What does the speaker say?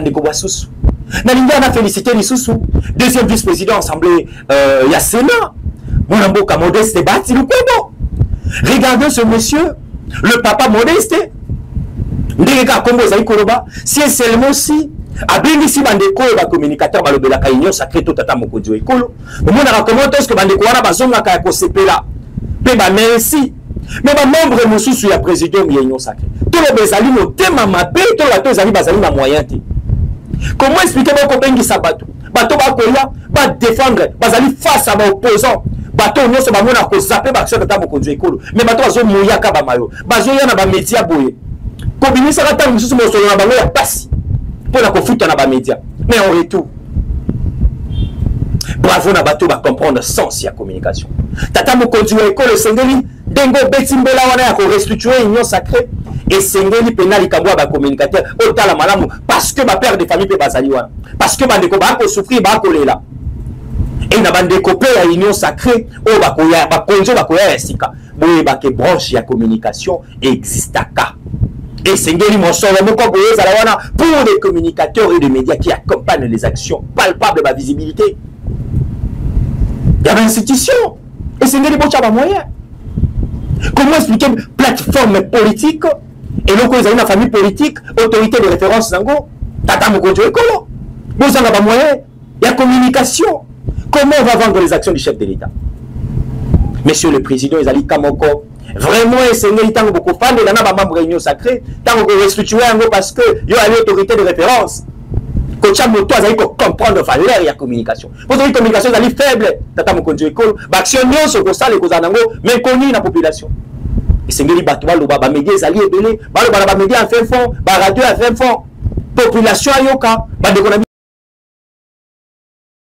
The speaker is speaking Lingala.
Ndeko basusu, nalingi wana félicité lisusu deuxième vice président assemblée ya Sénat, mwana mboka Modeste Bati Lukwebo. Regardez ce monsieur, le papa Modeste, ndenge kaka nkombo ezali koloba. Si et seulement si abengisi bandeko oyo bacommunicateur balobelaka union sacrée to tata mokonzi wa ekolo, omonaka comment est-ce que bandeko wana bazongaka ya kosepela mpe bamerci. Mais bamembre mosusu ya présidium ya union sacrée, toloba ezali motema mabe, toloba to ezali bazali na moyen te. Comment expliquer bokobengisa bato, bato bakoya badéfendre, bazali face à baopposant, bato nyonso bamona kozape baaction tata mokonzi ya ekolo, mais bato bazomoyaka bamayo, bazoya na bamédia boye, kobimisaka ntango mosusu mosolo na bango ya pasi mpo na kofuta na bamédia? Mais en retour, bravo na bato bacomprendre sens ya communication. Tata mokonzi wa ekolo, esengeli ndenge obeti mbela wana ya korestructure union sacrée, esengeli mpena likambo ya bacommunicateur otala malamu, parce que bapère de famille mpe bazali wana, parce que bandeko bakosouffrir, bakolela. E na bandeko mpe ya union sacrée oyo bakoya, bakonzi oyo bakoya ya sika, boyebake branche ya communication existaka. Esengeli mosolo moko boye ezala wana pour des communicateurs et des médias qui accompagnent les actions palpables, bavisibilité ya bainstitution. Esengeli botya bamoyen. Comment expliquer plateforme politique, eloko ezali na famille politique, autorité de référence nango tata mokonzi wa ekolo, bozanga bamoyen ya communication? Comment on va vendre les actions du chef de l'État, monsieur le président? Ezali ka moko vraiment esengeli ntango bokofandela na bamembre ya union sacrée, ntango korestructure yango, parce que yo ali autorité de référence, kotya moto azali kocomprendre valeur ya communication. Po soki communication ezali faible, tata mokonzi wa ekolo, baaction nyonso kosala ekozala nango méconnu na population. Esengeli bato baloba, bamédia ezali ebele, baloba na bamédia ya fin fond, baradio ya fin fond, population ayoka. Bandeko na